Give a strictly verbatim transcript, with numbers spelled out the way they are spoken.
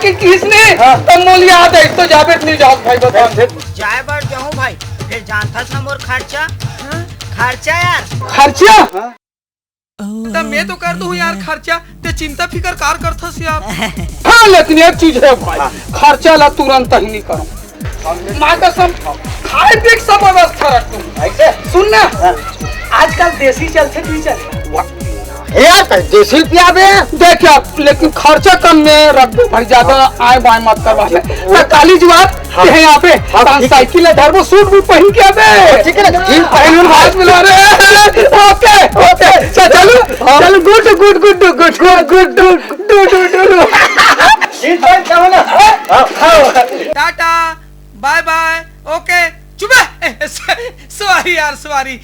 कि किसने हाँ। तब मोल याद है तो जाबे नहीं जाओ भाई बता। जाए बर जाऊं भाई, फिर जानथस ना मोर खर्चा। हाँ? खर्चा यार। खर्चा? हाँ। तब मैं तो कर दूं यार खर्चा, ते चिंता फिकर कार करथस यार। हाँ, लेकिन एक चीज है भाई, हाँ। खर्चा ला तुरंत ही नहीं करो। माँ कसम, खाए पिए के सब व्यवस्था रख दूं। ऐसे? सुन ना, हाँ। आजकल देसी चलथे, नहीं चले? वाह। यार, तो देसी पियाबे। देख यार, लेकिन खर्चा कम में रख दे भाई, ज्यादा आए बाएं मत करवा ले। तो काली जुआर हाँ। ते हैं यहाँ पे, हाँ, पाँच ठीक है। साइकिल है, धर्मो सूट भी पहन के आबे। ठीक है ना? जींस पहन के हाथ मिला रहे। ओके, ओके। चल, चलो, हाँ। चलो, गुड, गुड, गुड, गुड, गुड, गुड, गुड, गुड, गुड, गुड। जींस पहन के आओ ना। हाँ, हाँ। टाटा, बाय बाय, ओके। चुप है। सॉरी यार, सॉरी।